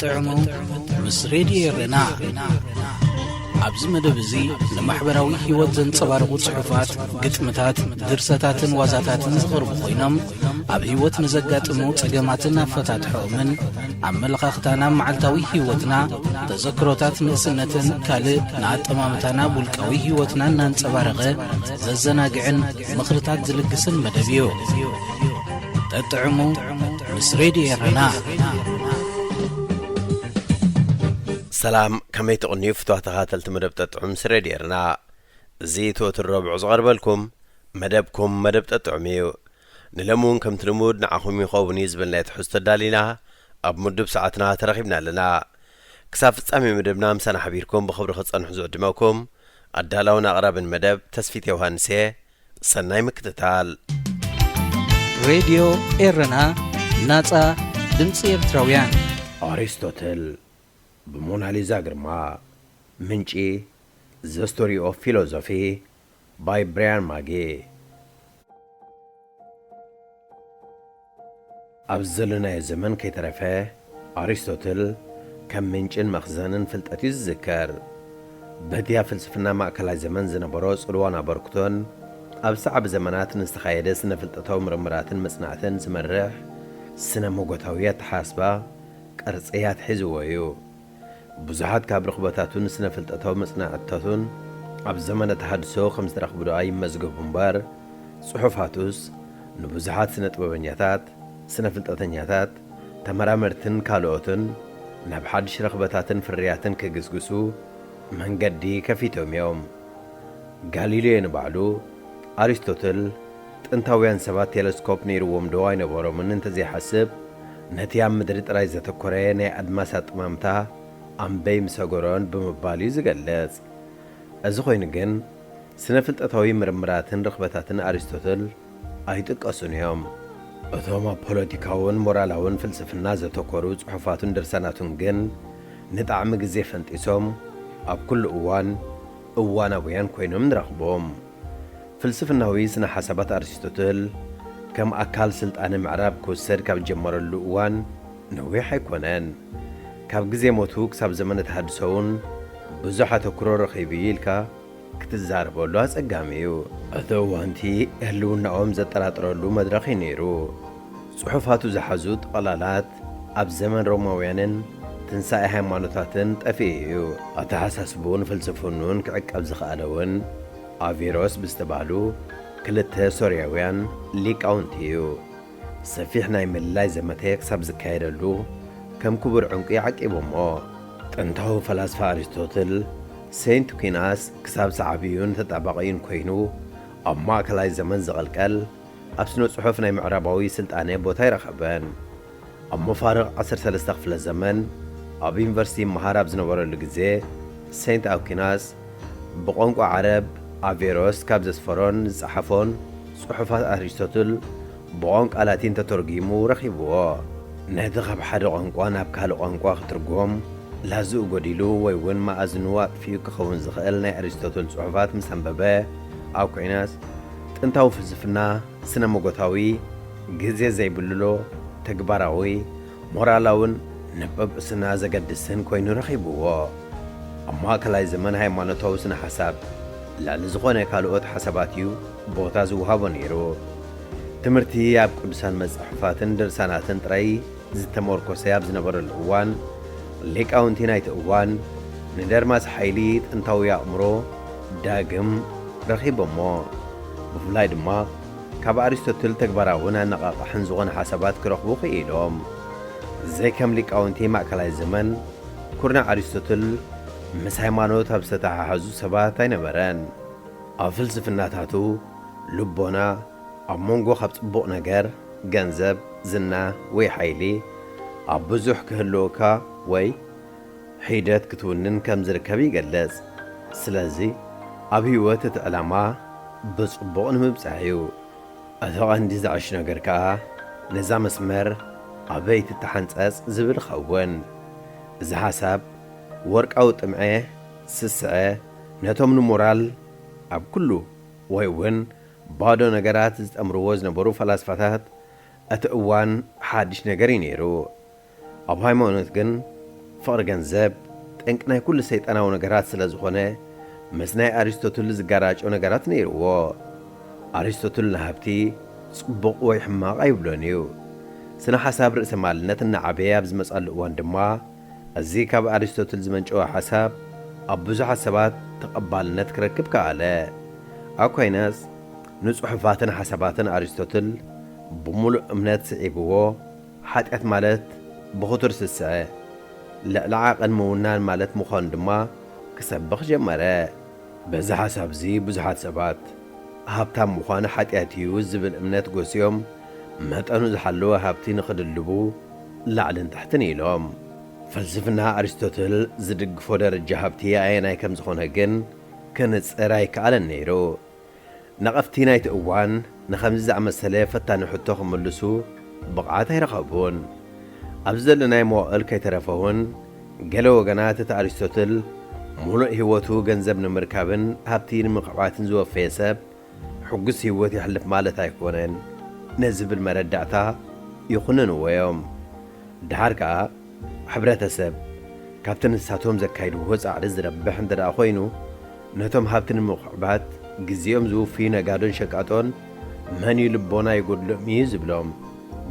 ጥዕሙ ምስ ሬድዮ ኤረና። ኣብዚ መደብ እዚ ንማሕበራዊ ህይወት ዘንጸባርቑ ጽሑፋት፣ ግጥምታት፣ ድርሰታትን ዋዛታትን ዝቐርቡ ኮይኖም፣ ኣብ ህይወት ንዘጋጥሙ ጸገማትን ኣፈታትሖኦምን፣ ኣመለኻኽታና ኣብ መዓልታዊ ህይወትና፣ ተዘክሮታት ንእስነትን ካልእ ንኣጠማምታና ኣብ ውልቃዊ ህይወትና እናንጸባረቐ ዘዘናግዕን ምኽርታት ዝልግስን መደብ እዩ። ጠጥዕሙ ምስ ሬድዮ ኤረና። ሰላም፣ ከመይ ትቕንዩ ፍትዋ ተኸታተልቲ መደብ ጠጥዑም ምስ ሬድዮ ኤረና? እዚ እቲ ወትሩ ረቡዕ ዝቐርበልኩም መደብኩም መደብ ጠጥዑም እዩ። ንሎሚ እውን ከምቲ ልሙድ ንዓኹም ይኸውን እዩ ዝበልናዮ ትሕዝቶ ኣዳሊና ኣብ ምዱብ ሰዓትና ተረኺብና ኣለና። ክሳብ ፍጻሜ መደብና ምሳና ሓቢርኩም ብኽብሪ ክትጸንሑ ዝዕድመኩም ኣዳላውን ኣቕራብን መደብ ተስፊት ዮሃንስ እየ። ሰናይ ምክትታል። ሬድዮ ኤረና፣ ናጻ ድምጺ ኤርትራውያን። ኣሪስቶትል ብሞናሊዛ ግርማ። ምንጪ፣ ዘ ስቶሪ ኦፍ ፊሎዞፊ፣ ባይ ብራያን ማጌ። ኣብዚ ዘለናዮ ዘመን ከይተረፈ፣ ኣሪስቶትል ከም ምንጭን መኽዘንን ፍልጠት እዩ ዝዝከር። በቲ ኣብ ፍልስፍና ማእከላይ ዘመን ዝነበሮ ጽልዋን ኣበርክቶን፣ ኣብ ሰዓቢ ዘመናት ንዝተኻየደ ስነ-ፍልጠታዊ ምርምራትን መጽናዕትን ዝመርሕ ስነ-መጎታዊ ኣተሓሳስባ ቅርጺ ኣትሒዝዎ እዩ። ብዙሓት ካብ ርኽበታቱን ስነ-ፍልጠታዊ መጽናዕትታቱን ኣብ ዘመነ ተሃድሶ ከም ዝተረኽቡ ደኣ ይመዝገቡ እምበር፣ ጽሑፋቱስ ንብዙሓት ስነ-ጥበበኛታት፣ ስነ-ፍልጠተኛታት፣ ተመራመርትን ካልኦትን ናብ ሓድሽ ረኽበታትን ፍርያትን ክግስግሱ መንገዲ ከፊቶም እዮም። ጋሊሌዮ ንባዕሉ፣ ኣሪስቶትል ጥንታውያን ሰባት ቴለስኮፕ ነይርዎም ዶ ኣይነበሮምን እንተዘይሓስብ፣ ነቲ ኣብ ምድሪ ጥራይ ዘተኮረ ናይ ኣድማስ ኣጠማምታ ኣምበይ ምሰገሮን ብምባል እዩ ዝገልጽ። እዚ ኮይኑ ግን፣ ስነ-ፍልጠታዊ ምርምራትን ርኽበታትን ኣሪስቶትል ኣይጥቀሱን እዮም። እቶም ኣብ ፖለቲካውን ሞራላውን ፍልስፍና ዘተኮሩ ጽሑፋቱን ድርሳናቱን ግን፣ ንጣዕሚ ግዜ ፈንጢሶም ኣብ ኩሉ እዋን እዋናውያን ኮይኖም ንረኽቦም። ፍልስፍናዊ ስነ-ሓሳባት ኣሪስቶትል ከም ኣካል ስልጣነ ምዕራብ ክውሰድ ካብ ዝጀመረሉ እዋን ነዊሕ ኣይኮነን። ካብ ግዜ ሞቱ ክሳብ ዘመነ ተሃድሶ እውን ብዙሕ ኣተኩሮ ረኺቡ እዩ ኢልካ ክትዛረበሉ ኣጸጋሚ እዩ። እቲ እዋንቲ ህልውናኦም ዘጠራጥረሉ መድረኽ እዩ ነይሩ። ጽሑፋቱ ዝሓዙ ጠቕላላት ኣብ ዘመን ሮማውያንን ትንሳኤ ሃይማኖታትን ጠፊኡ እዩ። ኣተሓሳስብኡን ፍልስፍንኡን ክዕቀብ ዝኸኣለ እውን ኣቬሮስ ብዝተባህሉ ክልተ ሶርያውያን ሊቃውንቲ እዩ። ሰፊሕ ናይ ምልላይ ዘመተ ክሳብ ዝካየደሉ ከም ክቡር ዕንቁ ይዓቂቦሞ። ጥንታዊ ፈላስፋ ኣሪስቶትል፣ ሴንት ኲናስ ክሳብ ሰዓቢኡን ተጣባቒኡን ኮይኑ ኣብ ማእከላይ ዘመን ዝቐልቀል ኣብ ስነ ጽሑፍ ናይ ምዕራባዊ ስልጣነ ቦታ ኣይረኸበን። ኣብ መፋርቕ ዓሰርተ ሰለስተ ክፍለ ዘመን ኣብ ዩኒቨርሲቲ ይመሃር ኣብ ዝነበረሉ ግዜ፣ ሴንት ኣኩናስ ብቋንቋ ዓረብ ኣቬሮስ ካብ ዘስፈሮን ዝጸሓፎን ጽሑፋት ኣሪስቶትል ብቋንቋ ላቲን ተተርጒሙ ረኺብዎ። ነቲ ካብ ሓደ ቋንቋ ናብ ካልእ ቋንቋ ክትርጎም ላዝኡ ጎዲሉ ወይ እውን መኣዝኑ ኣጥፊኡ ክኸውን ዝኽእል ናይ ኣሪስቶትል ጽሑፋት ምስ ኣንበበ፣ ኣኩናስ ጥንታዊ ፍልስፍና ስነ መጎታዊ፣ ግዜ ዘይብልሎ፣ ተግባራዊ፣ ሞራላውን ንጵጵስና ዘገድስን ኮይኑ ረኺብዎ። ኣብ ማእከላይ ዘመን ሃይማኖታዊ ስነ ሓሳብ ልዕሊ ዝኾነ ካልኦት ሓሳባት እዩ ቦታ ዝወሃቦ ነይሩ። ትምህርቲ ኣብ ቅዱሳን መጻሕፋትን ድርሳናትን ጥራይ ዝተመርኮሰ ኣብ ዝነበረሉ እዋን፣ ሊቃውንቲ ናይቲ እዋን ንደርማስ ሓይሊ ጥንታዊ ኣእምሮ ዳግም ረኺቦሞ። ብፍላይ ድማ ካብ ኣሪስቶትል ተግባራውን ኣነቓቓሕን ዝኾነ ሓሳባት ክረኽቡ ክኢሎም። ዘይከም ሊቃውንቲ ማእከላይ ዘመን፣ ኩርናዕ ኣሪስቶትል ምስ ሃይማኖት ኣብ ዝተተሓሓዙ ሰባት ኣይነበረን። ኣብ ፍልስፍናታቱ፣ ልቦና ኣብ መንጎ ካብ ጽቡቕ ነገር፣ ገንዘብ፣ ዝና ወይ ሓይሊ፣ ኣብ ብዙሕ ክህልወካ ወይ ሒደት ክትውንን ከም ዝርከብ ይገልጽ። ስለዚ፣ ኣብ ህይወት እቲ ዕላማ ብጽቡቕ ንምብጻሕ እዩ። እቲ ቐንዲ ዝዕሽ ነገር ከኣ፣ ነዛ መስመር ኣበይ ትተሓንጸጽ ዝብል ይኸውን። እዚ ሓሳብ፣ ወርቃዊ ጥምዐ፣ ስስዐ፣ ነቶም ንሞራል ኣብ ኩሉ ወይ እውን ባዶ ነገራት ዝጠምርዎ ዝነበሩ ፈላስፋታት እቲ እዋን ሓድሽ ነገር እዩ ነይሩ። ኣብ ሃይማኖት ግን ፍቕሪ ገንዘብ ጠንቂ ናይ ኩሉ ሰይጣናዊ ነገራት ስለ ዝኾነ፣ ምስ ናይ ኣሪስቶትል ዝጋራጮ ነገራት ነይርዎ። ኣሪስቶትል ንሃብቲ ጽቡቕ ወይ ሕማቕ ኣይብሎን እዩ። ስነ ሓሳብ ርእሰ ማልነት እናዓበየ ኣብ ዝመጻሉ እዋን ድማ፣ እዚ ካብ ኣሪስቶትል ዝመንጨወ ሓሳብ ኣብ ብዙሓት ሰባት ተቐባልነት ክረክብ ከኣለ። ኣኳይነስ፣ ንጽሑፋትን ሓሳባትን ኣሪስቶትል ብምሉእ እምነት ስዒብዎ፣ ሓጢኣት ማለት ብኽቱር ስስዐ፣ ልዕሊ ዓቐን ምውናን ማለት ምዃኑ ድማ ክሰብኽ ጀመረ። በዚ ሓሳብዚ ብዙሓት ሰባት፣ ሃብታም ምዃን ሓጢኣት እዩ ዝብል እምነት ጎስዮም፣ መጠኑ ዝሓለወ ሃብቲ ንኽድልቡ ላዕልን ታሕትን ኢሎም። ፍልስፍና ኣሪስቶትል ዝድግፎ ደረጃ ሃብቲ ኣየናይ ከም ዝኾነ ግን ክንጽር ኣይከኣለን ነይሩ። ነቐፍቲ ናይቲ እዋን ንኸምዚ ዝኣመሰለ ፈታኒ ሕቶ ክምልሱ ብቕዓት ኣይረኸቡን። ኣብዚ ዘለናዮ መዋእል ከይተረፈ እውን፣ ገለ ወገናት እቲ ኣሪስቶትል፣ "ሙሉእ ህይወቱ ገንዘብ ንምርካብን ሃብቲ ንምኽዕባትን ዝወፈየ ሰብ፣ ሕጉስ ህይወት የሕልፍ ማለት ኣይኮነን" ነዝብል መረዳእታ ይኹንንዎ እዮም። ደሓር ከኣ፣ ሕብረተሰብ ካብቲ ንሳቶም ዘካይድዎ ጻዕሪ ዝረብሕ እንተ ደኣ ኮይኑ፣ ነቶም ሃብቲ ንምኽዕባት ግዜኦም ዝውፍዩ ነጋዶን ሸቃጦን መን እዩ ልቦና ይጎድሎም እዩ ዝብሎም?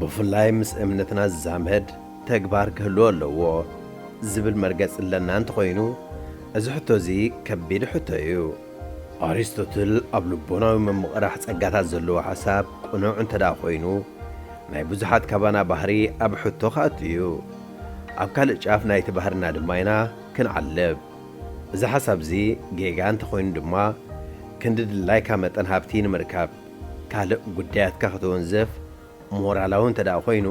ብፍላይ ምስ እምነትና ዝዛመድ ተግባር ክህልዎ ኣለዎ ዝብል መርገጽ ኣለና እንተኾይኑ፣ እዚ ሕቶ እዚ ከቢድ ሕቶ እዩ። ኣሪስቶትል ኣብ ልቦናዊ ምምቕራሕ ጸጋታት ዘለዎ ሓሳብ ቅኑዕ እንተ ደኣ ኮይኑ፣ ናይ ብዙሓት ካባና ባህሪ ኣብ ሕቶ ክኣቱ እዩ። ኣብ ካልእ ጫፍ ናይቲ ባህርና ድማ ኢና ክንዓልብ። እዚ ሓሳብ እዚ ጌጋ እንተኾይኑ ድማ፣ ክንዲ ድላይካ መጠን ሃብቲ ንምርካብ ካልእ ጉዳያትካ ከተወንዝፍ ሞራላዊ እንተ ደኣ ኮይኑ፣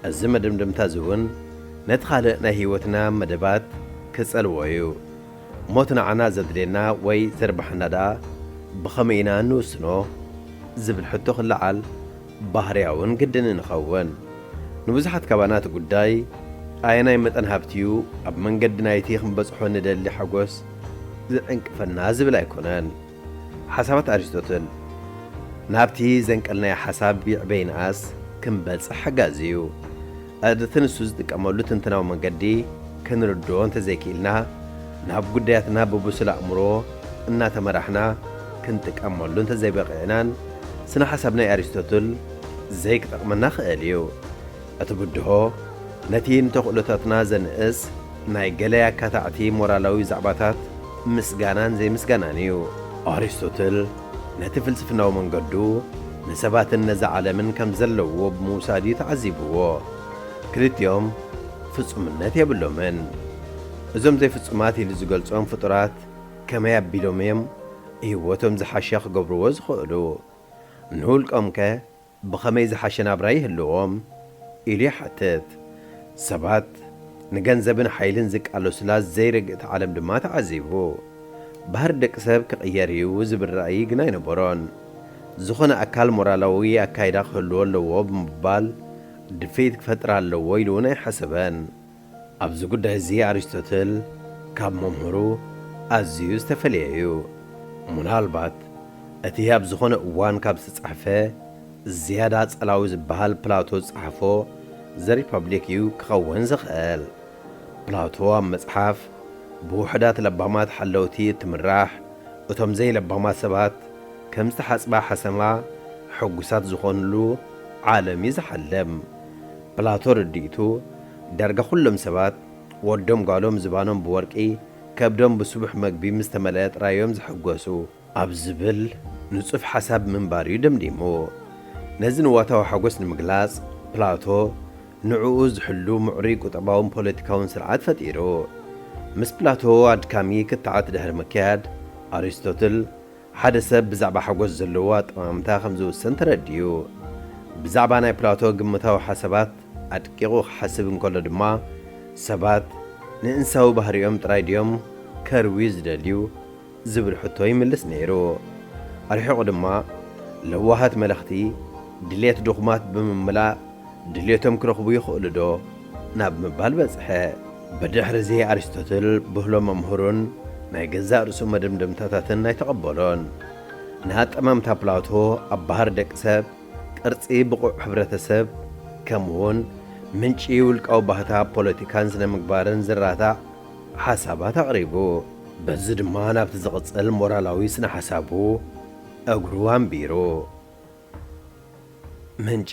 እዚ መደምደምታ እዚ እውን ነቲ ካልእ ናይ ህይወትና መደባት ክጸልዎ እዩ። ሞት ንዓና ዘድልየና ወይ ዘርብሓና ደኣ ብኸመይ ኢና እንውስኖ? ዝብል ሕቶ ክለዓል ባህርያውን ግድን ንኸውን። ንብዙሓት ካባና እቲ ጉዳይ ኣየናይ መጠን ሃብቲ እዩ ኣብ መንገዲ ናይቲ ክንበጽሖ ንደሊ ሓጎስ ዝዕንቅፈና ዝብል ኣይኮነን። ሓሳባት ኣሪስቶትል ናብቲ ዘንቀልናዮ ሓሳብ ይዕበይንኣስ ክንበጽሕ ሓጋዚ እዩ። እቲ ንሱ ዝጥቀመሉ ትንተናዊ መንገዲ ክንርድኦ እንተዘይክኢልና፣ ናብ ጉዳያትና ብብሱል ኣእምሮ እናተመራሕና ክንጥቀመሉ እንተዘይበቒዕናን፣ ስነ ሓሳብ ናይ ኣሪስቶትል ዘይክጠቕመና ክእል እዩ። እቲ ብድሆ ነቲ ንተኽእሎታትና ዘንእስ ናይ ገለ ኣካታዕቲ ሞራላዊ ዛዕባታት ምስጋናን ዘይምስጋናን እዩ። ኣሪስቶትል ነቲ ፍልስፍናዊ መንገዱ ንሰባትን ነዛ ዓለምን ከም ዘለዎ ብምውሳድ እዩ ተዓዚብዎ። ክልቲኦም ፍጹምነት የብሎምን። እዞም ዘይፍጹማት ኢሉ ዝገልጾም ፍጡራት ከመይ ኣቢሎም እዮም ህይወቶም ዝሓሸ ክገብርዎ ዝኽእሉ? ንውልቆምከ ብኸመይ ዝሓሸ ናብራ ይህልዎም? ኢሉ ይሓትት። ሰባት ንገንዘብን ሓይልን ዝቃለሱላ ዘይርግእቲ ዓለም ድማ ተዓዚቡ። ባህሪ ደቂ ሰብ ክቕየር እዩ ዝብል ራእይ ግን ኣይነበሮን። ዝኾነ ኣካል ሞራላዊ ኣካይዳ ክህልዎ ኣለዎ ብምባል ድፍኢት ክፈጥር ኣለዎ ኢሉ እውን ኣይሓሰበን። ኣብዚ ጉዳይ እዚ ኣሪስቶትል ካብ መምህሩ ኣዝዩ ዝተፈልየ እዩ። ምናልባት እቲ ኣብ ዝኾነ እዋን ካብ ዝተጻሕፈ ዝያዳ ጸላዊ ዝበሃል ፕላቶ ዝጸሓፎ ዘ ሪፐብሊክ እዩ ክኸውን ዝኽእል። ፕላቶ ኣብ መጽሓፍ ብውሑዳት ለባማት ሓለውቲ እትምራሕ፣ እቶም ዘይለባማት ሰባት ከም ዝተሓጽባ ሓሰማ ሕጉሳት ዝኾኑሉ ዓለም እዩ ዝሓልም። ፕላቶ ርድኢቱ፣ ዳርጋ ኩሎም ሰባት ወዶም ጓሎም ዝባኖም ብወርቂ፣ ከብዶም ብስቡሕ መግቢ ምስ ተመልአ ጥራይ እዮም ዝሕጎሱ ኣብ ዝብል ንጹፍ ሓሳብ ምንባር እዩ ደምዲሙ። ነዚ ንዋታዊ ሓጎስ ንምግላጽ፣ ፕላቶ ንዕኡ ዝሕሉ ምዕሩይ ቁጠባውን ፖለቲካውን ስርዓት ፈጢሩ። ምስ ፕላቶ ኣድካሚ ክትዓት ድሕሪ ምክያድ፣ ኣሪስቶትል ሓደ ሰብ ብዛዕባ ሓጎስ ዘለዎ ኣጠማምታ ከም ዝውሰን ተረዲኡ። ብዛዕባ ናይ ፕላቶ ግምታዊ ሓሳባት ኣድቂቑ ክሓስብ እንከሎ ድማ፣ ሰባት ንእንስሳዊ ባህሪኦም ጥራይ ድዮም ከርውዩ ዝደልዩ? ዝብል ሕቶ ይምልስ ነይሩ። ኣርሒቑ ድማ፣ ለዋሃት መለኽቲ ድሌት ድኹማት ብምምላእ ድሌቶም ክረኽቡ ይኽእሉ ዶ? ናብ ምባል በጽሐ። ብድሕሪ እዚ ኣሪስቶትል ብህሎ መምህሩን ናይ ገዛእ ርእሱ መደምደምታታትን ኣይተቐበሎን። ንኣጠማምታ ፕላቶ ኣብ ባህሪ ደቂ ሰብ፣ ቅርጺ ብቑዕ ሕብረተሰብ፣ ከምኡውን ምንጪ ውልቃዊ ባህታ ፖለቲካን ስነ ምግባርን ዝራታዕ ሓሳባት ኣቕሪቡ። በዚ ድማ ናብቲ ዝቕጽል ሞራላዊ ስነ ሓሳቡ እግሩ ኣንቢሩ። ምንጪ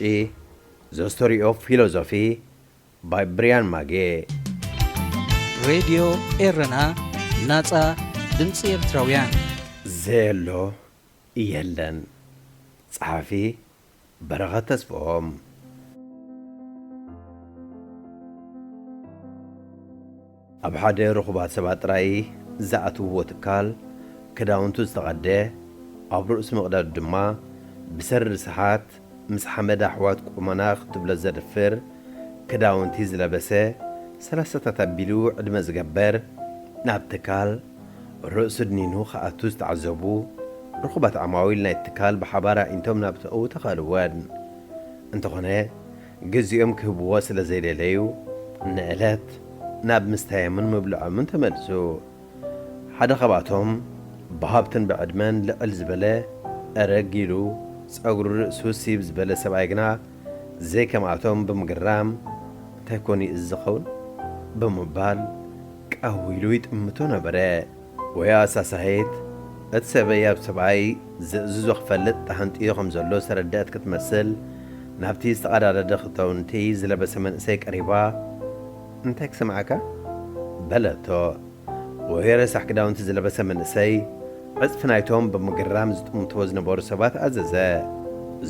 The Story of Philosophy by Brian Magee። ሬድዮ ኤረና፣ ናጻ ድምጺ ኤርትራውያን። ዘየሎ የለን። ጸሓፊ በረኸት ተስፍኦም። ኣብ ሓደ ርኹባት ሰባት ጥራይ ዝኣትውዎ ትካል ክዳውንቱ ዝተቐደ፣ ኣብ ርእሱ ምቕዳዱ ድማ ብሰሪ ርስሓት ምስ ሓመድ ኣሕዋት ቁመና ክትብሎ ዘድፍር ክዳውንቲ ዝለበሰ ሰላሳታት ኣቢሉ ዕድመ ዝገበር፣ ናብ ትካል ርእሱ ድኒኑ ክኣቱ ዝተዓዘቡ ርኹባት ዓማዊል ናይቲ ትካል ብሓባር ኣዒንቶም ናብ ተእው ተኸልወን። እንተኾነ ግዜኦም ክህብዎ ስለ ዘይደለዩ ንዕለት ናብ ምስታዮምን ምብልዖምን ተመልሱ። ሓደ ካብኣቶም ብሃብትን ብዕድመን ልዕል ዝበለ ረግ ኢሉ ጸጉሪ ርእሱ ሲብ ዝበለ ሰብኣይ ግና ዘይከምኣቶም ብምግራም እንታይ ኮን እዩ እዚ ዝኸውን ብምባል ቀው ኢሉ ይጥምቶ ነበረ። ወያ ሳሳሄት እቲ ሰበይ ኣብ ሰብኣይ ዝእዝዞ ክፈልጥ ተሃንጥዮ ከም ዘሎ ዝተረደአት ክትመስል ናብቲ ዝተቐዳደደ ክዳውንቲ ዝለበሰ መንእሰይ ቀሪባ እንታይ ክሰምዓካ በለቶ። ወይ ረሳሕ ክዳውንቲ ዝለበሰ መንእሰይ ዕጽፊ ናይቶም ብምግራም ዝጥምትዎ ዝነበሩ ሰባት ኣዘዘ።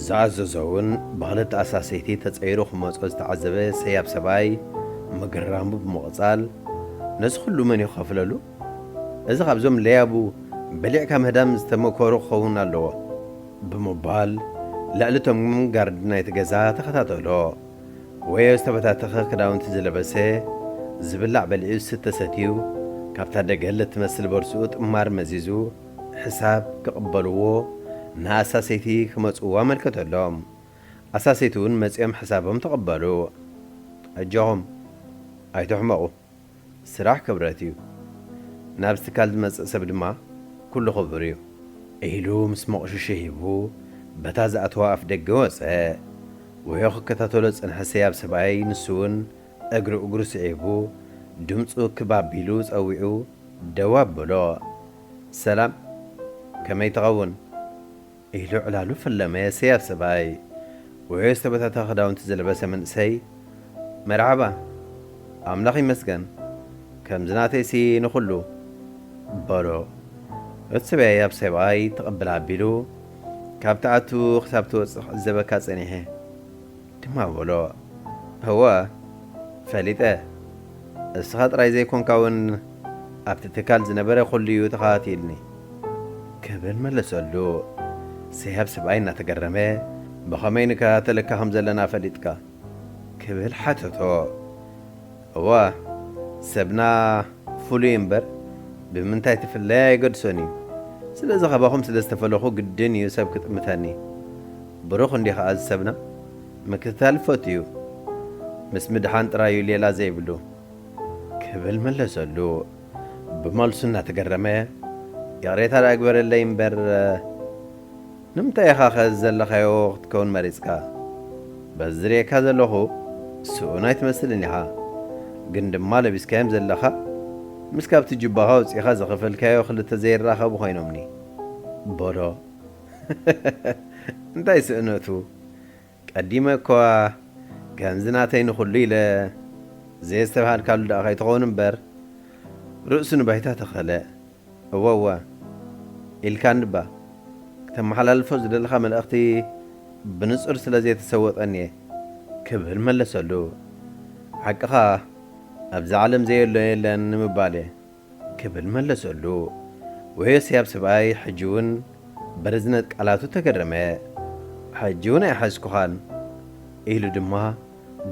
ዝኣዘዞ እውን ብኽልተ ኣሳሰይቲ ተጸይሩ ክመጾ ዝተዓዘበ ሰያብ ሰብኣይ ምግራሙ ብምቕጻል ነዚ ኩሉ መን እዩ ክኸፍለሉ? እዚ ካብዞም ለያቡ በሊዕካ ምህዳም ዝተመኮሩ ክኸውን ኣለዎ ብምባል ልዕሊ እቶም ጋርድ ናይቲ ገዛ ተኸታተሎ። ወዮ ዝተበታተኸ ክዳውንቲ ዝለበሰ ዝብላዕ በሊዑ ዝስተ ሰትዩ ካብታ ደገል እትመስል ቦርስኡ ጥማር መዚዙ ሕሳብ ክቕበልዎ ንኣሳሰይቲ ክመጽዎ ኣመልከተሎም። ኣሳሰይቲ እውን መጺኦም ሕሳቦም ተቐበሉ። ኣጆኹም ኣይትሕመቑ። ስራሕ ክብረት እዩ። ናብዚ ትካል ዝመጽእ ሰብ ድማ ኩሉ ክቡር እዩ። ኢሉ ምስ መቑሽሹ ሂቡ በታ ዝኣተዋ ኣፍ ደገ ወጸ። ወዮ ክከታተሎ ዝጸንሐ ሰያብ ሰብኣይ ንሱ እውን እግሪ እግሩ ስዒቡ ድምፁ ክብ ኣቢሉ ጸዊዑ ደው ኣብሎ። ሰላም፣ ከመይ ትኸውን? ኢሉ ዕላሉ ፈለመ ሰያብ ሰብኣይ። ወዮ ዝተበታተኸ ክዳውንቲ ዝለበሰ መንእሰይ መርሓባ፣ ኣምላኽ ይመስገን፣ ከምዚ ናተይሲ ንኹሉ በሎ። እቲ ሰብኣይ ኣብ ሰብኣይ ተቐብል ኣቢሉ ካብ ትኣቱ ክሳብ ትወፅእ ክዕዘበካ ጸኒሐ ድማ በሎ። እወ ፈሊጠ፣ እስኻ ጥራይ ዘይኮንካ እውን ኣብቲ ትካል ዝነበረ ኩሉ እዩ ተኸታቲልኒ ክብል መለሰሉ። ሰያብ ሰብኣይ እናተገረመ ብኸመይ ንከታተለካ ከም ዘለና ፈሊጥካ ክብል ሓተቶ። እወ ሰብና ፍሉይ እምበር ብምንታይ ትፍለይ ኣይገድሶን እዩ። ስለዚ ካባኹም ስለ ዝተፈለኹ ግድን እዩ ሰብ ክጥምተኒ። ብሩኽ እንዲ ከኣ እዚ ሰብና ምክትታል ይፈቱ እዩ። ምስ ምድሓን ጥራይ እዩ ሌላ ዘይብሉ ክብል መለሰሉ። ብመልሱ እናተገረመ ይቕሬታ ደኣ ግበረለይ እምበር ንምንታይ ኢኻ ከዚ ዘለኻዮ ክትከውን መሪጽካ? በዚ ዝርእየካ ዘለኹ ስኡን ኣይትመስልን ኢኻ፣ ግን ድማ ለቢስካዮም ዘለኻ ምስ ካብቲ ጁባኻ ኣውጺእኻ ዝኸፈልካዮ ክልተ ዘይራኸቡ ኮይኖምኒ በሎ። እንታይ ስእነቱ? ቀዲመ እኳ ከምዚ ናተይ ንኹሉ ኢለ ዘየስተብሃልካሉ ደኣ ከይትኸውን እምበር ርእሱ ንባይታ ተኸለ። እወ እወ ኢልካኒ እባ፣ ክተመሓላልፎ ዝደለኻ መልእኽቲ ብንጹር ስለ ዘይተሰወጠኒ እየ ክብል መለሰሉ። ሓቅኻ፣ ኣብዚ ዓለም ዘየሎ የለን ንምባል እየ ክብል መለሰሉ። ወዮ ሰያብ ሰብኣይ ሕጂ እውን በረዝነት ቃላቱ ተገረመ። ሕጂ እውን ኣይሓዝኩኻን ኢሉ ድማ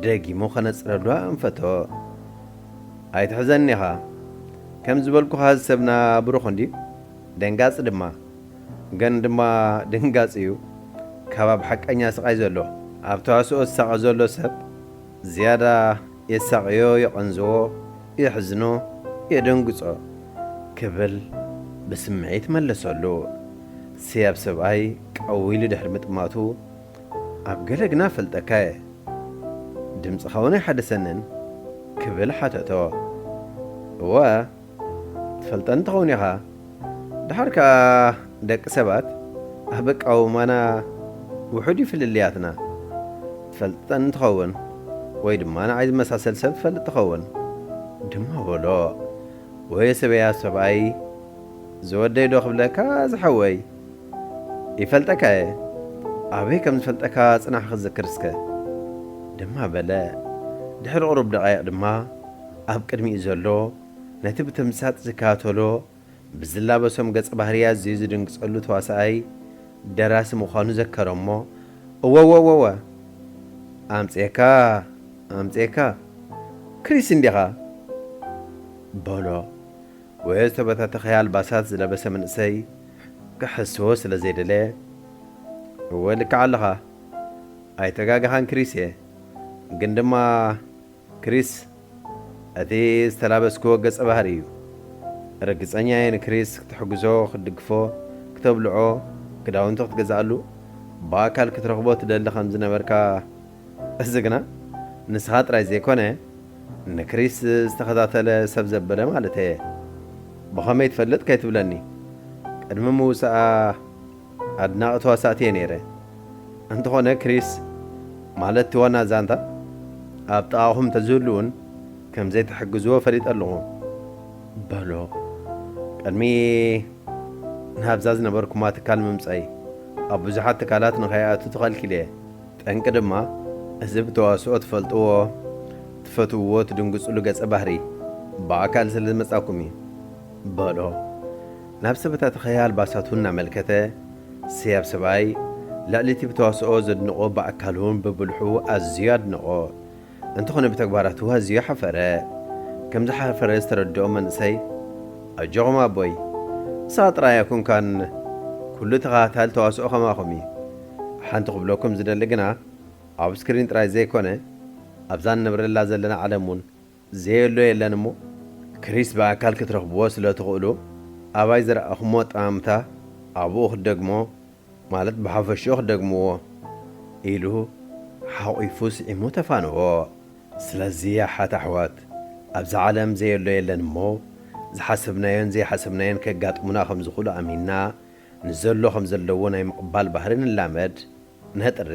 ደጊሙ ከነጽረሉ ኣንፈቶ። ኣይትሕዘኒ ኢኻ። ከም ዝበልኩኻ እዚ ሰብና ብሩኽ እንድዩ፣ ደንጋጺ ድማ። ግን ድማ ደንጋጺ እዩ። ካብ ኣብ ሓቀኛ ስቓይ ዘሎ፣ ኣብ ተዋስኦ ዝሳቐ ዘሎ ሰብ ዝያዳ የሳቕዮ፣ የቐንዝዎ፣ የሕዝኖ፣ የደንግጾ ክብል ብስምዒት መለሰሉ። ሰያብ ሰብኣይ ቀው ኢሉ ድሕሪ ምጥማቱ፣ ኣብ ገለ ግና ፈልጠካ እየ። ድምፅኻ እውን ኣይሓደሰንን ክብል ሓተቶ። እወ፣ ትፈልጠኒ ትኸውን ኢኻ። ድሓር ከኣ ደቂ ሰባት ኣብ ኣቃውማና ውሑድ እዩ ፍልልያትና። ትፈልጠኒ ትኸውን ወይ ድማ ንዓይ ዝመሳሰል ሰብ ትፈልጥ ትኸውን ድማ በሎ። ወይ ሰበያ ሰብኣይ ዝወደይ ዶ ክብለካ ዝሓወይ? ይፈልጠካ እየ። ኣበይ ከም ዝፈልጠካ ጽናሕ ክዝክር እስከ ድማ በለ። ድሕሪ ቁሩብ ደቓይቕ ድማ ኣብ ቅድሚኡ ዘሎ ነቲ ብተምሳጥ ዝከታተሎ ብዝላበሶም ገጸ ባህርያት ኣዝዩ ዝድንግጸሉ ተዋሳኣይ ደራሲ ምዃኑ ዘከረ እሞ፣ እወ፣ እወ፣ እወ፣ እወ፣ ኣምጽኤካ፣ ኣምጽኤካ፣ ክሪስ እንዲኻ? በሎ። ወዮ ዝተበታተኸ ኣልባሳት ዝለበሰ መንእሰይ ክሕስዎ ስለ ዘይደለየ፣ እወ፣ ልክዕ ኣለኻ። ኣይተጋገኻን ክሪስ እየ። ግን ድማ ክሪስ እቲ ዝተላበስክዎ ገጸ ባህሪ እዩ። ርግጸኛ እየ ንክሪስ ክትሕግዞ፣ ክትድግፎ፣ ክተብልዖ፣ ክዳውንቲ ክትገዝኣሉ፣ ብኣካል ክትረኽቦ ትደሊ ከም ዝነበርካ። እዚ ግና ንስኻ ጥራይ ዘይኮነ ንክሪስ ዝተኸታተለ ሰብ ዘበለ ማለት እየ። ብኸመይ ትፈልጥ ከይትብለኒ። ቅድሚ ምውሳኣ ኣድናቒ ተዋሳእቲ እየ ነይረ። እንተኾነ ክሪስ ማለት እቲ ዋና ዛንታ ኣብ ጥቓኹም እንተዝህሉ እውን ከም ዘይትሕግዝዎ ፈሊጠ ኣለኹ በሎ። ቅድሚ ናብዛ ዝነበርኩማ ትካል ምምጻይ ኣብ ብዙሓት ትካላት ንኸይኣቱ ተኸልኪለ እየ። ጠንቂ ድማ እዚ ብተዋስኦ ትፈልጥዎ፣ ትፈትውዎ፣ ትድንግጽሉ ገጸ ባህሪ ብኣካል ስለ ዝመጻኩም እዩ በሎ። ናብ ዝተበታተኸ ኣልባሳቱ እናመልከተ፣ ሰያብ ሰብኣይ ልዕሊ እቲ ብተዋስኦ ዘድንቖ ብኣካል እውን ብብልሑ ኣዝዩ ኣድነቖ። እንተኾነ ብተግባራቱ ኣዝዩ ሓፈረ። ከም ዝሓፈረ ዝተረድኦ መንእሰይ፣ ኣጆኹም ኣቦይ፣ ንስኻ ጥራይ ኣይኮንካን ኩሉ ተኸታታሊ ተዋስኦ ከማኹም እዩ። ሓንቲ ክብለኩም ዝደሊ ግና፣ ኣብ ስክሪን ጥራይ ዘይኮነ፣ ኣብዛ ንነብረላ ዘለና ዓለም እውን ዘየሎ የለን እሞ፣ ክሪስ ብኣካል ክትረኽብዎ ስለ ትኽእሉ፣ ኣባይ ዝረኣኹሞ ኣጠማምታ ኣብኡ ክትደግሞ፣ ማለት ብሓፈሽኡ ክትደግምዎ ኢሉ ሓቑፉ ስዒሙ ተፋነዎ። ስለዚ ኣሓት ኣሕዋት፣ ኣብዛ ዓለም ዘየሎ የለን እሞ፣ ዝሓሰብናዮን ዘይሓሰብናዮን ከጋጥሙና ከም ዝኽእሉ ኣሚንና፣ ንዘሎ ከም ዘለዎ ናይ ምቕባል ባህሪ ንላመድ። ነጥሪ፣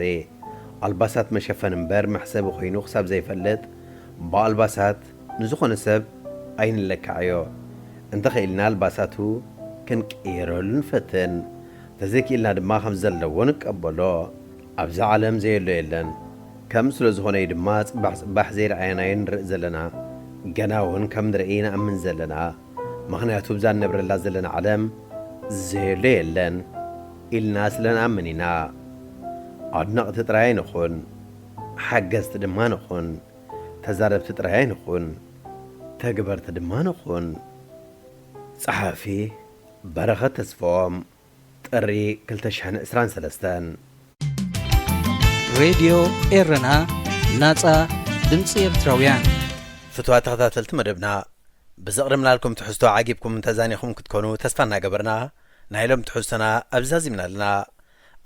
ኣልባሳት መሸፈኒ እምበር መሕሰቢ ኮይኑ ክሳብ ዘይፈልጥ፣ ብኣልባሳት ንዝኾነ ሰብ ኣይንለክዓዮ። እንተኽኢልና ኣልባሳቱ ክንቅይረሉ ንፈትን። እንተዘይክኢልና ድማ ከም ዘለዎ ንቀበሎ። ኣብዛ ዓለም ዘየሎ የለን። ከም ስለ ዝኾነ እዩ ድማ ጽባሕ ጽባሕ ዘይረኣየናዮ ንርኢ ዘለና። ገና እውን ከም ንርኢ ንኣምን ዘለና። ምኽንያቱ ብዛ ንነብረላ ዘለና ዓለም ዘየሎ የለን ኢልና ስለ ንኣምን ኢና። ኣድነቕቲ ጥራይ ኣይንኹን፣ ሓገዝቲ ድማ ንኹን። ተዛረብቲ ጥራይ ኣይንኹን፣ ተግበርቲ ድማ ንኹን። ጸሓፊ በረኸት ተስፍኦም። ጥሪ ክልተ ሽሕን ዕስራን ሰለስተን። ሬድዮ ኤረና፣ ናጻ ድምጺ ኤርትራውያን። ፍቱዋት ተኸታተልቲ መደብና፣ ብዘቕረብናልኩም ትሕዝቶ ዓጊብኩም ተዛኒኹም ክትኮኑ ተስፋ እናገበርና፣ ናይ ሎም ትሕዝቶና ኣብዚ ዛዚምና ኣለና።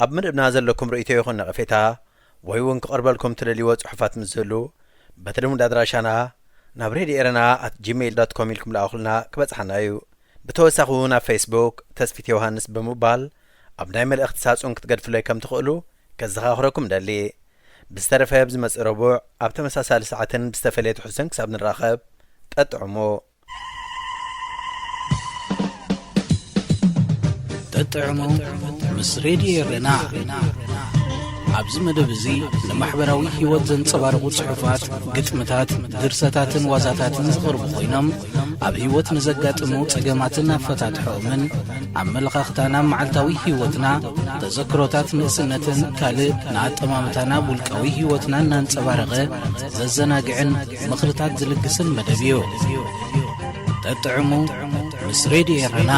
ኣብ መደብና ዘለኩም ርእይቶ ይኹን ነቐፌታ፣ ወይ እውን ክቐርበልኩም ትደልይዎ ጽሑፋት ምስ ዝህሉ፣ በቲ ልሙድ ኣድራሻና ናብ ሬድዮ ኤረና ኣት ጂሜይል ዶት ኮም ኢልኩም ልኣኹልና፣ ክበጽሓና እዩ። ብተወሳኺ እውን ኣብ ፌስቡክ ተስፊት ዮሃንስ ብምባል ኣብ ናይ መልእኽቲ ሳጹን ክትገድፍለይ ከም ትኽእሉ ከዘኻኽረኩም ደሊ። ብዝተረፈ ኣብ ዝመጽእ ረቡዕ ኣብ ተመሳሳሊ ሰዓትን ብዝተፈለየ ትሕዝቶን ክሳብ ንራኸብ፣ ጠጥዕሙ። ጠጥዕሙ ምስ ሬድዮ ኤረና። ኣብዚ መደብ እዚ ንማሕበራዊ ህይወት ዘንጸባርቑ ጽሑፋት፣ ግጥምታት፣ ድርሰታትን ዋዛታትን ዝቐርቡ ኮይኖም፣ ኣብ ህይወት ንዘጋጥሙ ጸገማትን ኣፈታትሖኦምን፣ ኣመለኻኽታና ኣብ መዓልታዊ ህይወትና፣ ተዘክሮታት ንእስነትን ካልእ ንኣጠማምታና ኣብ ውልቃዊ ህይወትና እናንጸባረቐ ዘዘናግዕን ምኽርታት ዝልግስን መደብ እዩ። ጠጥዕሙ ምስ ሬድዮ ኤረና።